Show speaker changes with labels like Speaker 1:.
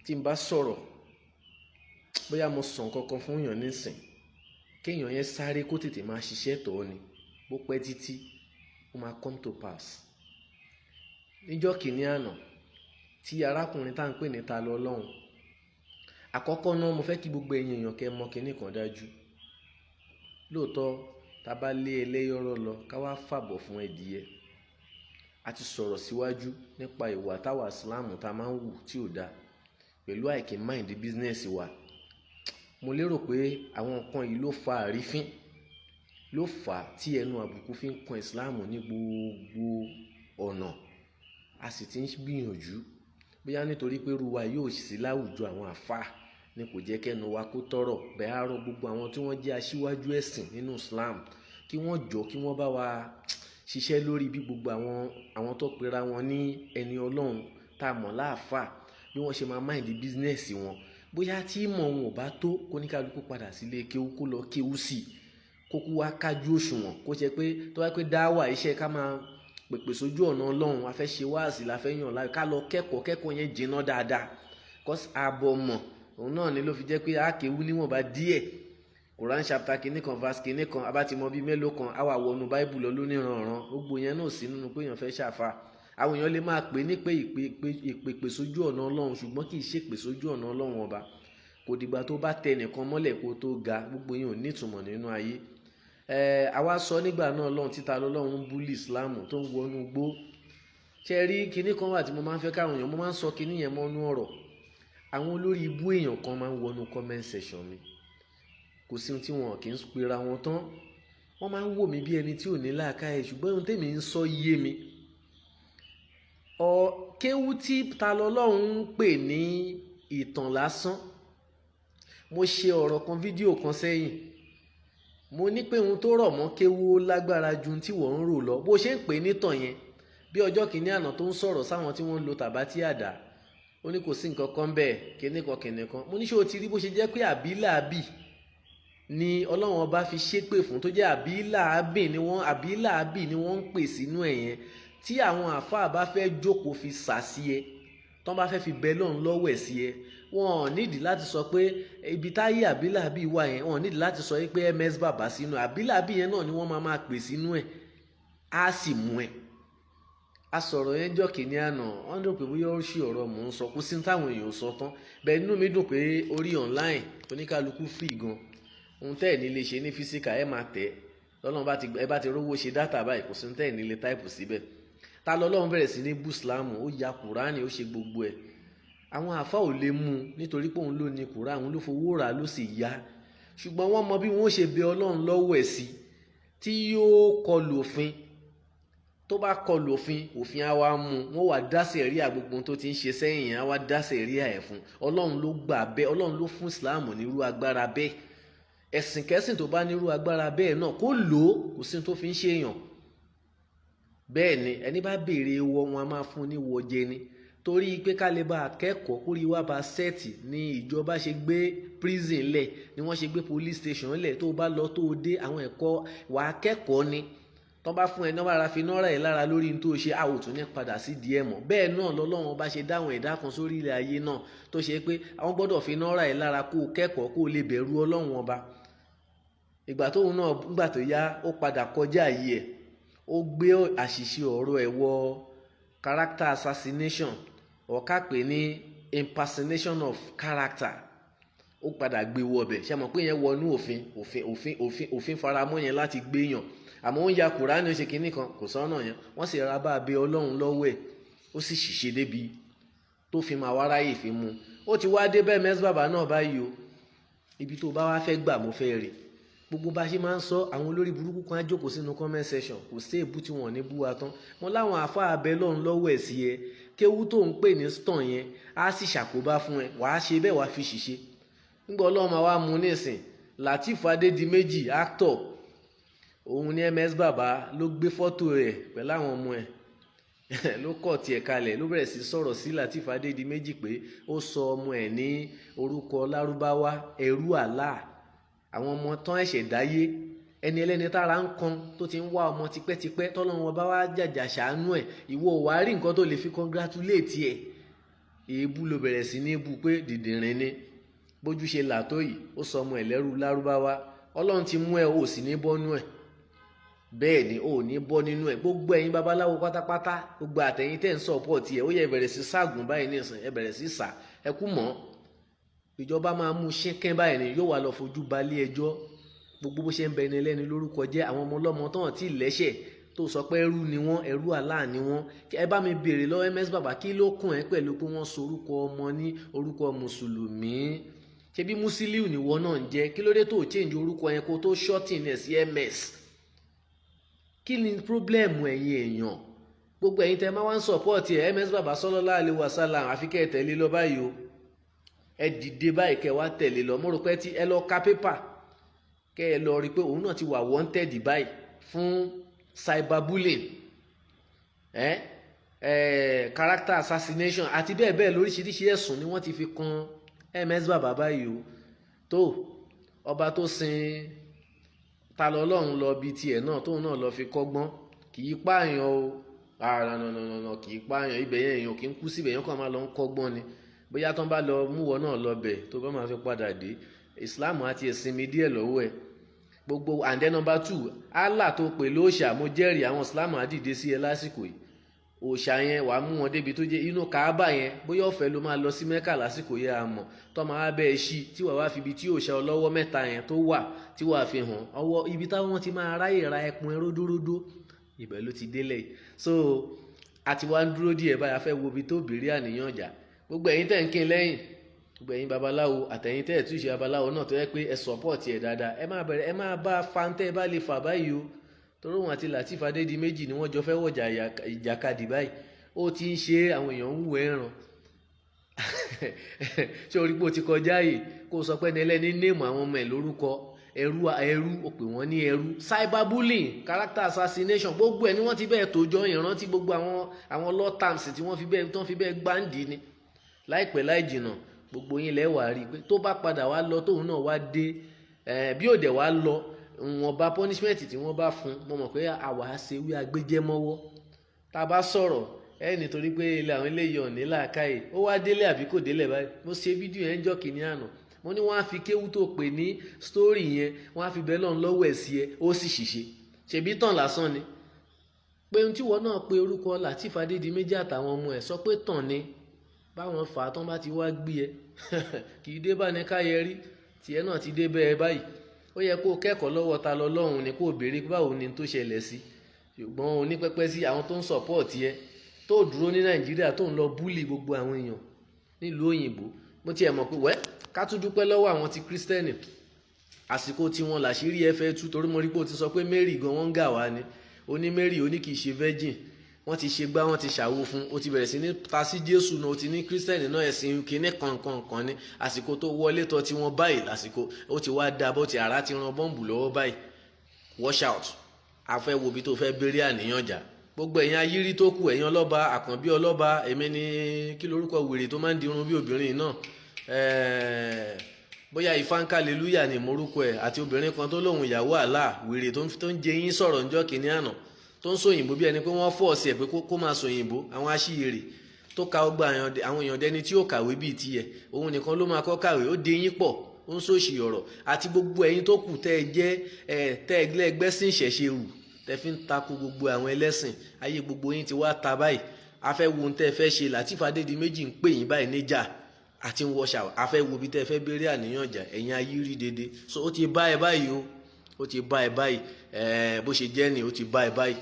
Speaker 1: Tí n bá sọ̀rọ̀, bóyá mo sàn kankan fún èèyàn nísìn, kéèyàn yẹn sáré kó tètè máa ṣiṣẹ́ tọ̀ ni, bó pẹ́ títí, ó máa come to pass. Níjọ́ kìíní àná tí arákùnrin tá à ń pè ní Ta Lọ́lọ́run, àkọ́kọ́ náà, mo fẹ́ kí gbogbo ẹ̀yin èèyàn kẹ́ mọ̀ kinní kan dájú. Lóòótọ́, tá a bá lé ẹlẹ́yọ̀rọ̀ lọ, ká wá fàbọ̀ fún ẹdìyẹ. A ti sọ̀rọ̀ síwájú nípa ìwà táwa Islam tá a máa ń wù tí ò dáa pẹ̀lú àìkí mind business wa. Mo lérò pé àwọn nǹkan yìí ló fa àrífín, ló fà á tí ẹnu àbùkù fi ń kan Islam ní gbogbo ọ̀nà. A sì ti ń gbìyànjú, bóyá nítorí pé irú wa yóò sí láwùjọ àwọn àfáà ni kò jẹ́ kẹ́nu wa kó tọrọ bẹ́ẹ̀. Á rọ gbogbo àwọn tí wọ́n jẹ́ aṣíwájú ẹ̀sìn nínú Islam kí wọ́n jọ, kí wọ́n bá wa ṣiṣẹ́ lórí bí gbogbo àwọn tó pera wọn ní ẹni Ọlọ́run tá a mọ̀ láàfáà, bí wọ́n ṣe máa mind business wọn. Bóyá tí ìmọ̀ wọn ò bá tó, kó ní kálukú padà sílé kéwú, kó lọ kéwú sí i, kó kú wá kájú òṣùwọ̀n, kó ṣe pé tó wá pé dáwà iṣẹ́ ká máa pèpè sójú ọ̀nà Ọlọ́run, a fẹ́ ṣe wáàsí la fẹ́ yàn láàyò, ká lọ kẹ́kọ̀ọ́, kẹ́kọ̀ọ́ yẹn jiná dáadáa. 'Cause ààbọ̀ mọ̀ òun náà ni ló fi jẹ́ pé a kéwú níwọ̀nba díẹ̀. Quran chapter kìíní kan, verse kìíní kan, a bá ti mọ bíi mélòó kan, á wà wọnú Báíbù lọ lóníranran. Gbogbo yẹn náà sí nínú pé èèyàn fẹ́ ṣàfà. Àwọn èèyàn lè máa pè ní pé ìpèpè sójú ọ̀nà Ọlọ́run, ṣùgbọ́n kì í ṣèpè sójú ọ̀nà Ọlọ́run Ọba. Kò dìgbà tó bá tẹ nìkan mọ́lẹ̀ kó tó ga. Gbogbo yẹn ò nítumọ̀ nínú ayé. Àwa sọ nígbà náà lọ́hùn títa lọ́lọ́run ń bully Islam tó ń wọnú gbó. Ṣe rí kinní kan wà tí mo máa ń fẹ́ káwọn èèyàn, mo máa ń sọ kinní yẹn mọ́nú ọ̀rọ̀. Àwọn olórí ibú èèyàn kan máa ń wọnú comment section mi, kò sí ohun tí wọn kì í pera wọn tán. Wọ́n máa ń wò mí bí ẹni tí ò ní làákàyè, ṣùgbọ́n ohun tèmi ń sọ yé mi. Ọ kéwú tí Ta Lọ́lọ́run ń pè ní ìtàn lásán. Mo ṣe ọ̀rọ̀ kan, fídíò kan sẹ́yìn, mo ní pé ohun tó rọ̀ mọ́ kéwú ó lágbára ju tí wọ́n ń rò lọ. Bó ṣe ń pè nítàn yẹn, bí ọjọ́ kìíní àná tó ń sọ̀rọ̀ sáwọn tí wọ́n ń lo tàbátí àdá, ó ní kò sí nǹkan kan bẹ́ẹ̀, kíní kan kìnìún kan. Mo ní ṣé o ti rí bó ṣe jẹ́ pé àbílàábì ni Ọlọ́run Ọba fi ṣépè fún, tó jẹ́ àbílàábì ni wọ́n, àbílàábì ni wọ́n ń pè sínú ẹ̀ yẹn, tí àwọn àáfàá bá fẹ́ jókòó fi sà sí ẹ, tọ́n bá fẹ́ fi bẹ lọ́run lọ́wọ́ ẹ̀ sí ẹ, wọn ò nídìí láti sọ pé ibi táyé àbílàábì wà yẹn. Wọn ò nídìí láti sọ pé ms bàbá sínú àbílàábì yẹn náà ni wọ́n máa máa pè sínú ẹ̀, á sì mú ẹ. A sọ̀rọ̀ yẹn jọ́ kìíní àná, wọ́n dùn pé bóyá ó ṣì ọ̀rọ̀ mò ń sọ. Kó sí táwọn èèyàn sọ tán bẹ́ẹ̀. Inú mi dùn pé orí online oníkálukú free gan. Ohun tẹ́ ẹ̀ ní lè ṣe ní physical, ẹ máa tẹ̀ lọ́lọ́run bá ti, ẹ bá ti rówó ṣe data báyìí, kò sí ohun tẹ́ ẹ̀ ní lè type síbẹ̀. Ta lọ́lọ́run bẹ̀rẹ̀ sí ní bú Islam, ó ya Kùránì, ó ṣe gbogbo ẹ̀. Àwọn àfa ò lè mú un nítorí pé òun ló ní Kùránì, òun ló fowó rà, ló sì ya. Ṣùgbọ́n wọ́n mọ bí wọ́n ṣe bẹ Ọlọ́run lọ́wọ́ ẹ̀ sí tí yóò kọlù òfin. Tó bá kọlù òfin, òfin á wá mú wọn, wá dá sẹ̀ríà. Gbogbo tó ti ń ṣe sẹ́yìn yẹn, á wá dá sẹ̀ríà ẹ̀ fún. Ọlọ́run ló gbà bẹ́ẹ̀. Ọlọ́run ló fún Islam nírú agbára bẹ́ẹ̀. Ẹ̀sìn kẹ́sìn tó bá nírú agbára bẹ́ẹ̀ náà, kó lò ó. Kò sí tó fi ń ṣèyàn bẹ́ẹ̀ ni. Ẹni bá béèrè wọ wọn, a máa fún ní wọ jẹ ni, torí pé ká lè bá akẹ́kọ̀ọ́ kórí wá bá set ní ìjọba ṣe gbé prison lẹ̀, ni wọ́n ṣe gbé police station lẹ̀. Tó bá lọ, tó dé, àwọn ẹ̀kọ́ wàá kẹ́kọ̀ọ́ ni. Tọ́ bá fún ẹ náà, bára fi nọ́ra ẹ̀ lára lórí ní tó ṣe, a ò tún ní padà sí díẹ̀ mọ́. Bẹ́ẹ̀ náà lọ́lọ́run bá ṣe dáhùn ẹ̀dá kan sórí ilẹ̀ ayé náà, tó ṣe pé àwọn gbọ́dọ̀ fi nọ́ra ẹ̀ lára kó o kẹ́kọ̀ọ́, kó o lè bẹ̀rù Ọlọ́run Ọba. Ìgbà tóun náà, nígbà tó yá, ó padà kọjá yìí ẹ̀, ó gbé àṣìṣe ọ̀rọ̀ ẹ̀ wọ character assassination, or ká pè ní impersonation of character. Ó padà gbé wọ ọbẹ̀. Ṣe mọ̀ pé yẹn wọnú òfin? Òfin, òfin, òfin, òfin faramọ́ yẹn láti gbéyàn. Àmọ́ ó ń ya Kùránì, ó ṣe kinní kan, kò sọ́nà yẹn. Wọ́n sì ra bá a bẹ Ọlọ́run lọ́wọ́ ẹ̀, ó sì ṣìṣe débi tó fi máa wá ráyè fi mú. Ó ti wá dé bẹ́ẹ̀ mẹ́sì bàbá náà báyìí o. Ibi tó bá wá fẹ́ gbà, mo fẹ́ rè. Gbogbo bá ṣe máa ń sọ, àwọn olórí burúkú kan á jókòó sínú comment section, kò sí èébú tí wọ́n ní bú wa tán. Mo láwọn àáfàá abẹ lọ́run lọ́wọ́ ẹ̀ sí ẹ. Kéwú tó ń pè ní stone yẹn á sì ṣàkóbá fún ẹ, wàá ṣe bẹ́ẹ̀, wàá fi ṣìṣe. Nígbà Ọlọ́run máa wá mú nísìn, Lateef Adédìméjì actor, òun ní ms bàbá ló gbé fọ́tò rẹ̀ pẹ̀lú àwọn ọmọ ẹ̀, ló kọ̀ tiẹ̀ kalẹ̀, ló bẹ̀rẹ̀ sí sọ̀rọ̀ sí Lateef Adédìméjì pé ó sọ ọmọ ẹ̀ ní orúkọ Lárúbáwá, ẹrú Allah. Àwọn ọmọ tán ẹ̀ṣẹ̀ dáyé, ẹni ẹlẹ́ni tára ń kan, tó ti ń wá ọmọ tipẹ́tipẹ́, tọ́lọ́run bá wá jàjà ṣàánú ẹ̀, ìwọ ò wá rí nǹkan tó lè fi congratulate ẹ̀. Èébú ló bẹ̀rẹ̀ sí ní bú pé dìdìrín ni, bójú ṣe là tó yìí, ó sọ ọmọ ẹ̀ lẹ́rú lárúbáwá. Ọlọ́run ti mú ẹ, ò sì ní bọ́nú ẹ̀. Bẹ́ẹ̀ ni, ò ní bọ́ nínú ẹ̀. Gbogbo ẹ̀yin babaláwo pátápátá, gbogbo àtẹ̀yin tẹ́ ń support ẹ̀, ó yẹ bẹ̀rẹ̀ sí ságùn báyìí nísìn, ẹ bẹ̀rẹ̀ sí sà ẹ kú mọ́. Ìjọba máa mú ṣínkín báyìí ni, yóò wá lọ fojú balẹ̀ ẹjọ́. Gbogbo bó ṣe ń bẹ ní ẹlẹ́ni lórúkọ jẹ́, àwọn ọmọ ọlọ́mọ tán tí lẹ́ṣẹ̀ tó sọ pé ẹrú ni wọ́n, ẹrú Allah ni wọ́n. Ẹ bá mi béèrè lọ́wọ́ MS Baba, kí ló kùn ẹ́ pẹ̀lú pé wọ́n sorúkọ ọmọ ní orúkọ mùsùlùmí? Ṣebí Musiliu níwọ náà ń jẹ́? Kí ló dé tó change orúkọ yẹn kó tó shorten ẹ̀ sí MS? Kí ni problem ẹ̀yin èèyàn? Gbogbo ẹ̀yin tẹ́ máa wá ń support ẹ̀, MS Baba sallallahu alaihi wasallam, àfi kẹ́ ẹ tẹ̀lé lọ báyìí o. Ẹ dìde báyìí, kẹ́ wá tẹ̀lé lọ. Mo rò pé tí ẹ lọ ka pépà, kẹ́ ẹ lọ rí i pé òun náà ti wà wanted báyìí fún cyberbullying, character assassination àti bẹ́ẹ̀ bẹ́ẹ̀ lóríṣiríṣi ẹ̀sùn ni wọ́n ti fi kan MS Baba báyìí o. Tó ọba tó sin ta lọ lọ́run lọ bí tiẹ̀ náà, tóun náà lọ fi kọ́gbọ́n. Kì í pààyàn o, nọ̀nọ̀nọ̀nà, kì í pààyàn. Ibẹ̀ yẹn, èèyàn kì í kú síbẹ̀, yẹn kàn máa lọ ń kọ́gbọ́n ni. Bóyá tán bá lọ múwọ náà lọ bẹ̀, tó bá máa fi padà dé, Islam àti ìsinmi díẹ̀ lọ́wọ́ ẹ̀ gbogbo. And then number two, Allah tó pè lóòṣà, mo jẹ́rìí àwọn Islam á dìde sí ẹ lásìkò yìí. Òòṣà yẹn, wàá mú wọn débi tó jẹ́ inú Kaaba yẹn. Bóyá ọ̀fẹ́ ló máa lọ sí Mẹ́kà lásìkò yẹn, àmọ́ tó máa bẹ́ẹ̀ ṣí tí wàá wá fi ibi tí òòṣà ọlọ́wọ́ mẹ́ta yẹn tó wà, tí wàá fi hàn ọwọ́ ibi táwọn ti máa ráyè ra ẹpun ródóródó, ibẹ̀ ló ti délẹ̀ yìí. So àti wá ń dúró díẹ̀ báyà, fẹ́ wo ibi tó bèrè àníyàn jà. Gbogbo ẹ̀yin tẹ̀ ń kín lẹ́yìn, gbogbo ẹ̀yin babaláwo àtẹ̀yin tẹ̀ túṣe babaláwo náà tó yẹ pé ẹ support ẹ̀ dáadáa, ẹ máa bẹ̀rẹ̀, ẹ máa bá fantẹ́, ẹ bá lè fà báyìí o, torí òun àti Lateef Adédìméjì ni wọ́n jọ fẹ́ wọ̀jà ìjàkadì báyìí. Ó ti ń ṣe, àwọn èèyàn ń wù ẹ̀ràn. Ṣé orí pé o ti kọjá yìí, kó o sọ pé ẹni name àwọn ọmọ ẹ̀ lórúkọ ẹrú? Ẹrú, o pè wọ́n ní ẹrú. Cyberbullying, character assassination, gbogbo ẹ̀ ni wọ́n ti bẹ́ẹ̀ tó jọ. Ìrántí gbogbo àwọn law terms tí wọ́n fi bẹ́ẹ̀, tí wọ́n fi bẹ́ẹ̀ gbáǹdì ni. Láìpẹ́ láì jìnnà, gbogbo yín lẹ́wàá rí i pé tó bá padà wá lọ, tóun náà wá dé, bí òdẹ̀ wá lọ, ìwọ̀nba punishment tí wọ́n bá fún, mo mọ̀ pé àwa ṣe wí agbéjẹ́mọ́wọ́. Tá a bá sọ̀rọ̀ ẹ, nítorí pé ilé àwọn eléyìí ò ní làákàyè. Ó wá délé àbí kò délé báyìí? Mo ṣe fídíò yẹn jọ́ kìíní àná, mo ní wọ́n á fi kéwú tó pè ní story yẹn, wọ́n á fi bẹ́ẹ̀ lọ́n lọ́wọ́ ẹ̀ sí ẹ, ó sì ṣìṣe. Ṣèbí tàn lásán ni pé ohun tí wọ́n náà pe orúkọ Lateef Adédìméjì àtàwọn ọmọ ẹ̀, sọ pé tàn ni báwọn fà á. Tán bá ti wá gbé ẹ, kì í dé bá ní káyẹ rí tiẹ̀ náà ti dé bẹ́ẹ̀ báyìí. Ó yẹ kó o kẹ́kọ̀ọ́ lọ́wọ́ ta lọ lọ́hùn ni, kó o béèrè báwo ni tó ṣẹlẹ̀ sí. Ṣùgbọ́n onípẹ́pẹ́ sí àwọn tó ń support ẹ, tó dúró ní Nàìjíríà, tó ń lọ bully gbogbo àwọn èèyàn nílùú òyìnbó. Mo tiẹ̀ mọ̀ pé wẹ́ ká tún dúpẹ́ lọ́wọ́ àwọn ti Kírísítẹ́nì, àsìkò tí wọn làṣírí ẹ fẹ́ tú, torí mo rí pé o ti sọ pé Mary gan wọ́n ń gà wá ni. Oní Mary, oní kì í ṣe virgin, wọ́n ti ṣe gbá, wọ́n ti ṣàwo fún. O ti bẹ̀rẹ̀ sí ní ta sí Jésù náà, o ti ní Kírísítẹ́nì náà, ẹ̀sìn kínní kankan ní. Àsìkò tó wọlé tọ́ tí wọ́n báyìí, lásìkò ó ti wá da bó ti àrá ti ran bọ́ǹbù lọ́wọ́ báyìí. Wash out, a fẹ́ wo ibi tó fẹ́ béèrè àníyàn jà. Gbogbo ẹ̀yin ayírí tó kù, ẹ̀yin ọlọ́ba àkànbí ọlọ́ba, èmi ní kí lorúkọ wèrè tó máa ń dirun bí obìnrin náà, bóyá ìfánkàlélúyà ni morúkọ ẹ̀, àti obìnrin kan tó lóun ìyàwó àlá, wèrè tó ń jẹ yín sọ̀rọ̀ ńjọ́ kìíní àná, tó ń sòyìnbó bí ẹni pé wọ́n force ẹ̀ pé kó máa sòyìnbó, àwọn aṣíyèrè tó ka ọgbà àwọn èèyàn dẹni tí ó kàwé bíi tiẹ̀, òun nìkan ló máa kọ́ kàwé, ó de yín pọ̀, ó ń sòṣì ọ̀rọ̀. Àti gbogbo ẹ̀yin tó kù tẹ́ ẹ jẹ́ ẹ tẹ́ ẹ gbẹ́sìn ìṣẹ̀ṣe rù, tẹ́ fi ń takò gbogbo àwọn ẹlẹ́sìn ayé, gbogbo yín ti wá ta báyìí. A fẹ́ wo ohun tẹ́ ẹ fẹ́ ṣe. Lateef Adédìméjì ń pè yín báyìí níjà àti ń wọṣà. A fẹ́ wo ibi tẹ́ ẹ fẹ́ béèrè àníyàn jà, ẹ̀yin ayírí dédé. So ó ti bá ẹ báyìí o, ó ti bá ẹ báyìí. Ẹ bó ṣe jẹ́ ni, ó ti bá ẹ báyìí.